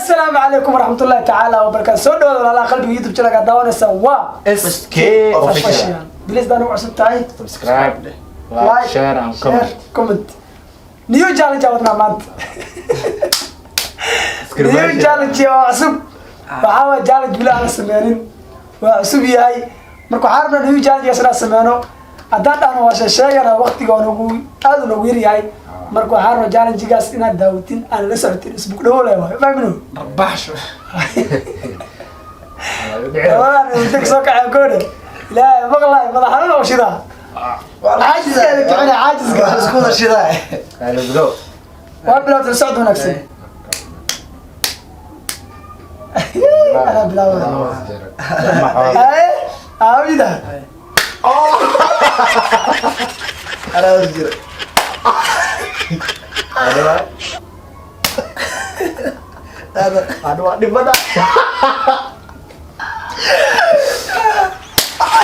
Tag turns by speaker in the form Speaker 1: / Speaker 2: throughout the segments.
Speaker 1: Assalaamu calaykum waraxmatullahi tacaala wabarakaatu. Soo dhawaada walaalaha qalbiga. YouTube channelka daawanaysa waa
Speaker 2: SK Official.
Speaker 1: Please, daan ugu cusub tahay,
Speaker 2: Subscribe, like, share and comment.
Speaker 1: Comment. New challenge aan wadnaa maanta, new challenge oo cusub. Waxaa waay challenge weli aan la sameynin, waa cusub yahay. Marka waxaan rabnaa new challenge inaan sameyno. Haddaan dhahno waa sheegana, waqtiga oo nagu aad u nagu yar yahay. Marka waxaan rabnaa challengegaas inaad daawatin, aan la socotin. Isbuk dhawo le waayo, fahmino.
Speaker 3: Barbaxsho.
Speaker 1: Labadan inta soo kacay koodhe, ilaahay maqlaay, madax xanuun oo shidaa, caajiska la kicina, caajiska.
Speaker 3: Waa isku wada shidaa.
Speaker 2: Let's go.
Speaker 1: Waa bilowtay, socod wanaagsan. Anaa bilaabay. Haye, aawida.
Speaker 3: Anaa wada jira.
Speaker 2: Aduh, dhibada.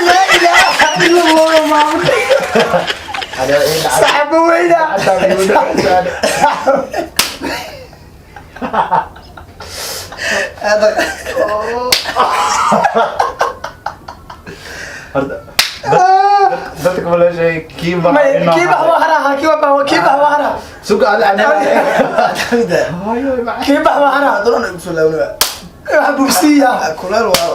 Speaker 1: Laa ilaaha illa Allah, maamud saxabo weyna.
Speaker 3: Aada.
Speaker 2: Dadka ma loo sheegay kii bax?
Speaker 1: Kii bax waa haraha, kii bax, kii bax waa haraha.
Speaker 2: Suga ada.
Speaker 3: Kamida.
Speaker 1: Kii bax waa haraha.
Speaker 3: Doon igu soo laabnaa.
Speaker 1: Wax bugsiya.
Speaker 3: Kuleel waa.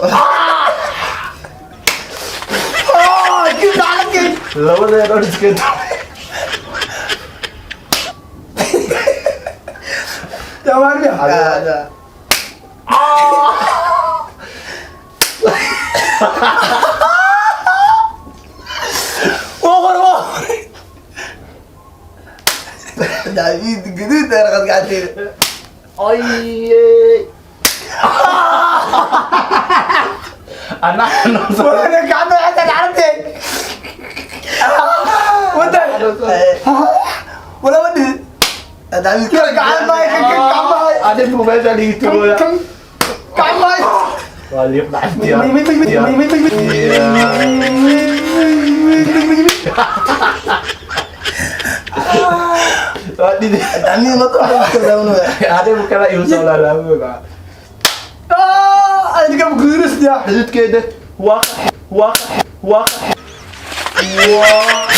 Speaker 1: Kii bax la kii.
Speaker 2: Labadeed oo iska.
Speaker 1: Jawaariya.
Speaker 3: Aada.
Speaker 1: Waa hore, waa hore.
Speaker 3: David gaduud ee raqad gacanteyda.
Speaker 2: Ay. Ana xanuunsan.
Speaker 1: Waa gacanta xataa gacantee wada wala wadi.
Speaker 3: David.
Speaker 1: Gacan maay, gacmaha.
Speaker 2: Adigu meesha dhigi tugooya.
Speaker 1: Kan gacmaha.
Speaker 2: Waa liiq dhacdiya. Waa dhidi.
Speaker 3: David ma doon igu soo laabnaa.
Speaker 2: Adigu kala igu soo laalaabooga.
Speaker 1: Adiga gudurisdiya.
Speaker 2: Xididkeeda waa waa waa waa.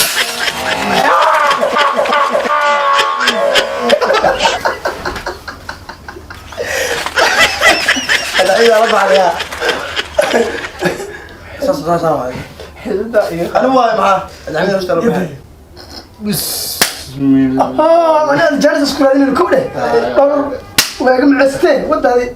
Speaker 3: David la baxaya. Saas saas waay.
Speaker 2: Xididda iyo
Speaker 3: Anigu waay maxaa? David hosta la baxay.
Speaker 2: Bismillah.
Speaker 1: Anaa jaanis isku raadinayno kow dheh dhowr waa iga macaysteen wadaadi.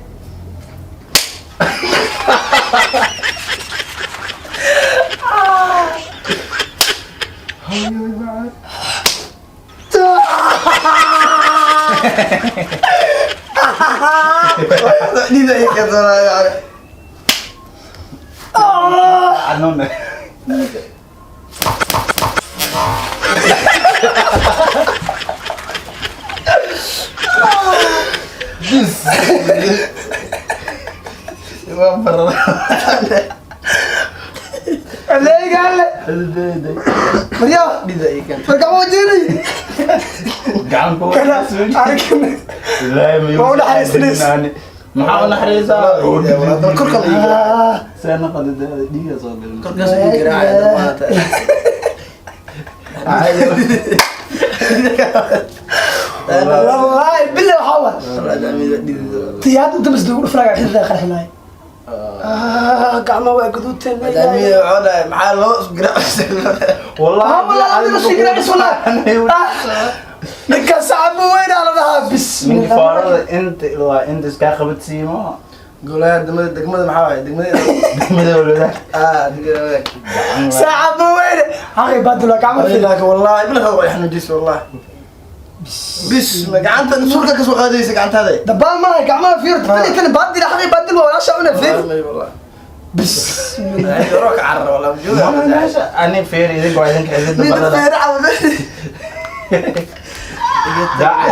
Speaker 3: Dhida ay ka doonaa.
Speaker 2: Xanuun. Waa barada.
Speaker 1: Aleegaale.
Speaker 2: Xididdeeda.
Speaker 1: Maryaa.
Speaker 3: Dhida ay ka.
Speaker 1: Marka ma jiray.
Speaker 2: Gacan ku.
Speaker 1: Kana arkana.
Speaker 2: Ilaahay ma
Speaker 1: Waa u naxariisanaysa.
Speaker 2: Maxaa u naxariisaa?
Speaker 3: Korka la iiga.
Speaker 2: See noqotay dhiiga soo galin.
Speaker 3: Korkaas uu garaacay maanta.
Speaker 1: Wallaahi billahi waxaa wa tiyaad inta bas lagu dhufraaga xididda qarxinaay, gacmaha waa gaduudteen.
Speaker 3: David wuxuu dhahay maxaa loo isgaraacay?
Speaker 2: Wallahi.
Speaker 1: Ninka sacabo weynaa la dhahaa.
Speaker 2: Ninka
Speaker 1: Bismillah.
Speaker 2: Faarada inta ilaa inta iskaa qabadsiimo.
Speaker 3: Golaha degmada, degmada maxaa waaye? Degmada.
Speaker 2: Midowlada.
Speaker 3: Ah, degmada wadaag.
Speaker 1: Sacabo weyne haqi baadula gacmo fil.
Speaker 3: Laakiin wallahi bilaha waa xanuujis wallahi. Bis ma gacanta surka ka soo qaadaysa gacantaada.
Speaker 1: Dabaal maaha, gacmaha fiir tani tani baadil haqi baadil waa walaasha una fiir.
Speaker 3: Wallahi.
Speaker 1: Bismillah.
Speaker 3: Rook carar wallahi jooga.
Speaker 2: Meesha ani feer idinka waa idinka xididda
Speaker 3: Mid
Speaker 2: badada.
Speaker 3: feer cawd.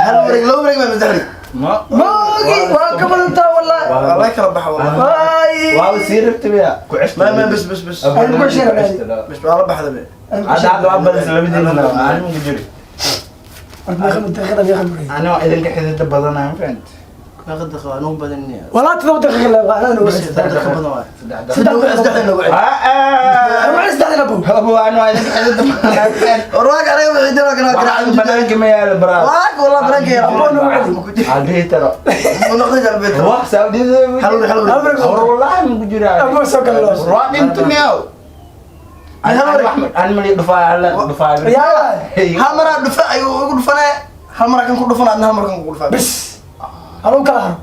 Speaker 3: Hal wareeg, laba wareeg ma madaxri.
Speaker 2: Ma
Speaker 1: maogi waa ka badantaa wallahi.
Speaker 3: Wallahi kala baxa wallahi.
Speaker 1: Waay.
Speaker 2: Waa sii rabtay ya ku ceshta.
Speaker 3: Ma ma bas bas bas.
Speaker 1: Ay, ku ceshta.
Speaker 3: Bas waa la baxda be.
Speaker 2: Hadda hadda waa badis labadiina ani ma jiri.
Speaker 1: Meeqa daqiiqada, meeqa wareeg?
Speaker 2: Ani waa idinka xididda badanaa, ma fahant?
Speaker 3: Meeqa daqiiqo waa nugu badan?
Speaker 1: Walaa 7 daqiiqo le waa anaa nagu
Speaker 3: Saddex daqiiqo badan waay.
Speaker 1: Saddex
Speaker 3: Saddex nagu celi.
Speaker 1: Nagu celi saddexdan abo.
Speaker 2: Abo, anu waa idinka xidida badan.
Speaker 3: War waag anaga wixii dira kana
Speaker 2: Waxaan banaanka ma yaalo, bro.
Speaker 3: Waag wallah banaanka yaalo.
Speaker 1: Abo nagu celi.
Speaker 2: Albiitaro.
Speaker 3: Ma noqon albiitaro.
Speaker 2: Wax Saudida.
Speaker 3: Hal hal.
Speaker 1: Hal wareeg.
Speaker 2: War wallahi ma ku jiraa.
Speaker 1: Abo soo kale loo.
Speaker 2: Waa dhinto miyaw.
Speaker 3: Hal wareeg.
Speaker 2: An mali dhufaa alla dhufaa.
Speaker 1: Yaa.
Speaker 3: Hal mar aa dhufa ayuu igu dhufanaya, hal mar kan ku dhufana, adna hal mar kan ku dhufaa.
Speaker 1: Bis. Haluu kala haro.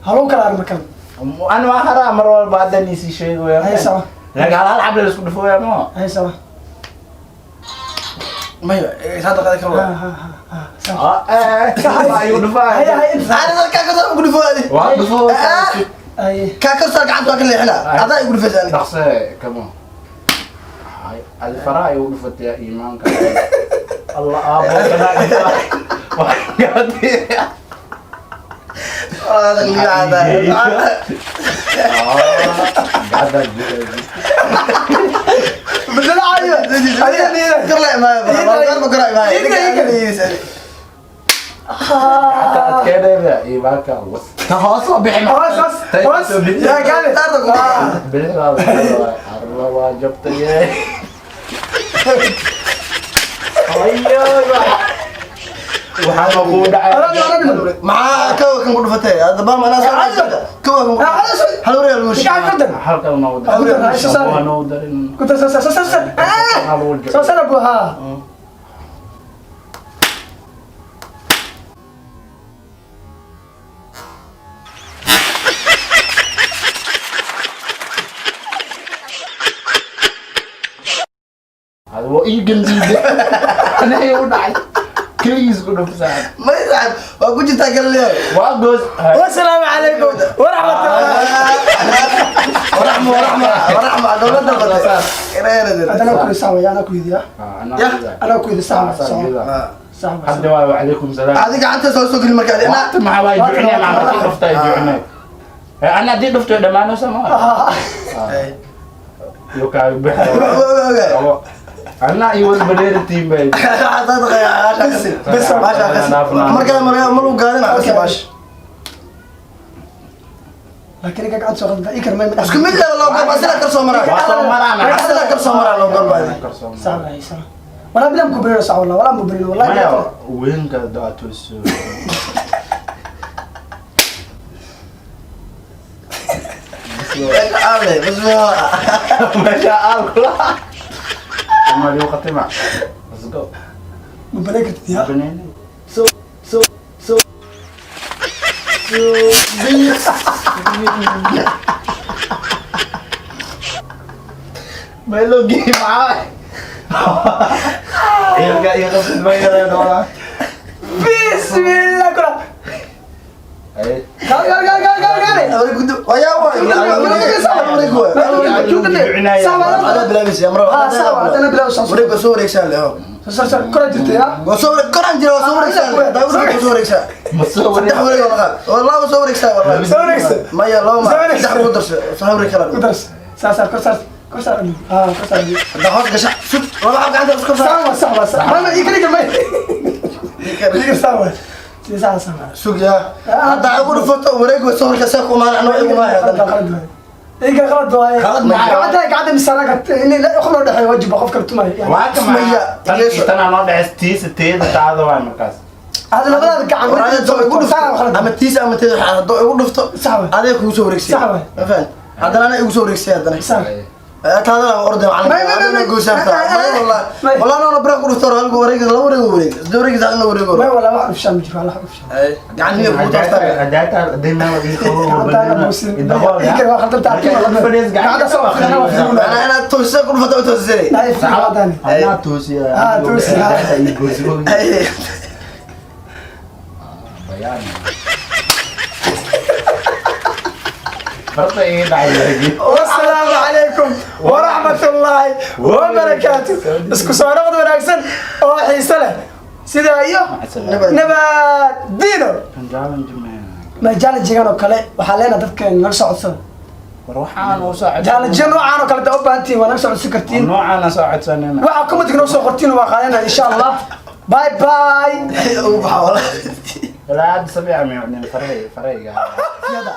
Speaker 1: Haluu kala haro markan.
Speaker 2: An waa haraa mar walba haddan isii sheegayo.
Speaker 1: Hay sawa.
Speaker 2: Laakiin hal hal xabla la isku dhufooyaa ma.
Speaker 1: Hay sawa.
Speaker 3: Maya hadda qaadi karo.
Speaker 1: Ha ha ha ha. Sawa.
Speaker 2: Ah, ayuu dhufaa.
Speaker 1: Hay hay inta.
Speaker 3: Ana kaa kasoo ku dhufo adi.
Speaker 2: Waa dhufoo.
Speaker 1: Ay.
Speaker 3: Kaa kasoo gacanta waa ka leexina, adaa igu dhufaysa aniga.
Speaker 2: Dhaqse, come on. Hay, alfaraa ayuu dhufatay iimaanka. Allah aabo kana dhufaa. Waa gaadhi.
Speaker 3: Waa liicada.
Speaker 2: Gacanta.
Speaker 1: Bedel caayo. Adiga niida.
Speaker 3: Kor la imaaya bro, kor imaaya.
Speaker 2: Gacanta adkeynayda iimaanka. Ta hoos oo bixin.
Speaker 1: Hoos hoos hoos. Yaa gaale.
Speaker 2: Bidixdaada arla waa jabtay. Ayo, waxaa kugu dhacay.
Speaker 3: Maxaa kawa kan ku dhufatay hadda baa manaa kawa kan ku hal wareeg lagu
Speaker 1: Gacan
Speaker 3: shiiday.
Speaker 1: ku dar.
Speaker 2: Halkan noo
Speaker 1: Ku dar, soo saar.
Speaker 2: Waa noo darin.
Speaker 1: Ku dar soo saar soo saar. Ah! Soo saar abu ha.
Speaker 2: Hada waa ii gandiiday. Anay u dhacay. Keligiis ku dhufsaan.
Speaker 3: May saaxib waa ku jirtaa kala leeyahay.
Speaker 2: Waa goos.
Speaker 1: Wassalaamu calaykum waraxmatullahi.
Speaker 3: Waraxma waraxma waraxma dowladda batay.
Speaker 1: Hadana ku sawa yaa, ana ku idiya. Ana ku idi sawa sawa. Sawa.
Speaker 2: Hadda waa wacalaykum salaam.
Speaker 3: Adi gacanta soo soo geli markaa.
Speaker 2: Waqti maxaa waay jucnay macna haddii dhuftay jucnay. Ana haddii dhuftay dhammaano sama. Iyo kaa bixi. Ana iyo wal badeer team bay.
Speaker 3: Markaa ma lagu gaadin baash.
Speaker 1: Laakiin ka gacan soo qadda ikar may.
Speaker 3: Isku mid leh loo gorba sida kar soo maraa.
Speaker 2: Waa soo maraa.
Speaker 3: Sida kar soo maraa loo gorba.
Speaker 1: Sawa sawa. Wala bilam ku bariyo sawa wala mu bariyo wallahi.
Speaker 2: Maya weynka daatos.
Speaker 3: Ale bas
Speaker 2: Masha Allah. Ama liu khatima. Let's go.
Speaker 1: Ma balay kartid ya.
Speaker 2: Banana.
Speaker 3: So so so
Speaker 2: Melo game ah. Ilka ilka ma yareen wala.
Speaker 1: Bismillah kula.
Speaker 2: Ay.
Speaker 1: Gal gal gal gal gal gal.
Speaker 3: Wayaa waay. Ada bilaabis ya maro.
Speaker 1: Ah, sawa, hadana bilaabis.
Speaker 3: Wareeg soo wareegsan leh.
Speaker 1: Sar sar kora jirta ya.
Speaker 3: Waa soo wareeg koran jira, waa soo wareegsan. Daa wareeg soo wareegsan.
Speaker 2: Ma soo
Speaker 3: Saddex wareeg oo laqa. Wallahi waa soo wareegsan wallahi.
Speaker 1: Soo wareegsan.
Speaker 3: Maya laba ma.
Speaker 1: Soo wareegsan.
Speaker 3: Saddex ku darso. Soo wareeg kala.
Speaker 1: Ku dars. Sar sar kor sar kor sar. Ah, kor sar.
Speaker 3: Hadda hoos gasha. Sug. Laba xab gacanta isku saar.
Speaker 1: Sawa sawa sawa. Ma ikar ikar may. Ikar sawa. Si sawa sawa.
Speaker 3: Sug ya. Hadda ugu dhufato wareeg waa soo wareegsan ku maan anoo igu maayo
Speaker 1: Qalad
Speaker 3: hadda.
Speaker 1: qalad waay. Ikar qalad waay.
Speaker 2: Qalad maxaa?
Speaker 1: Gacanta gacanta misaana ka in la qof loo dhaxeeyo wajiba qof kale tumay.
Speaker 2: Waa ka
Speaker 3: Maya.
Speaker 2: Tan tan aan noo dhaxay tiisa teeda taada waa markaas.
Speaker 1: Hada labada gacan
Speaker 3: War hadda igu dhufto ama tiisa ama teeda waxa hadda igu dhufto.
Speaker 1: Sax waay.
Speaker 3: Adee kugu soo wareegsan.
Speaker 1: Sax waay.
Speaker 3: Ma fahan? Haddana ana igu soo wareegsay haddana.
Speaker 1: Sax.
Speaker 3: Taadana waa orday macallin.
Speaker 1: May, may, may, may.
Speaker 3: Adana goosaan taa.
Speaker 1: May,
Speaker 3: May wallahi.
Speaker 1: may.
Speaker 3: Wallahi ana bara ku dhufto hal wareeg laba wareeg wareeg. Saddex wareeg saddex wareeg.
Speaker 1: May wala wax ufshan jiro wala ufshan.
Speaker 3: Ay, gacan miya kugu toostaa.
Speaker 2: Hadaata dayna waa ii qabo.
Speaker 1: Gacanta muusin. Ikar waa khaldan tahay. Gacanta soo fiirina waa fiirina.
Speaker 3: Ana ana toosa ku dhufato toosay.
Speaker 1: Ay fiirina.
Speaker 2: Anaa toosiya.
Speaker 1: Ah, toosiya.
Speaker 2: Ii goosiyo.
Speaker 3: Ay.
Speaker 2: Bayaan. Barta ii dhacay.
Speaker 1: والسلام عليكم ورحمة الله وبركاته. Isku soo noqod wanaagsan oo xiiso leh. Sidaa iyo nabad diino.
Speaker 2: Challenge man.
Speaker 1: Ma challenge-gan oo kale waxaa leenahay dadka naga soo codsada.
Speaker 2: War waxaan u soo codsan.
Speaker 1: Challenge noocaan oo kale da u baahan tihiin waa naga soo codsan kartiin.
Speaker 2: Noocaan soo codsanayna.
Speaker 1: Waxaa comment noo soo qortiin waa qaadanaa insha Allah. Bye bye.
Speaker 3: Ugu baxa wallahi.
Speaker 2: Ilaa hadda si fiican may cunin, farey fareyga.
Speaker 1: Yada.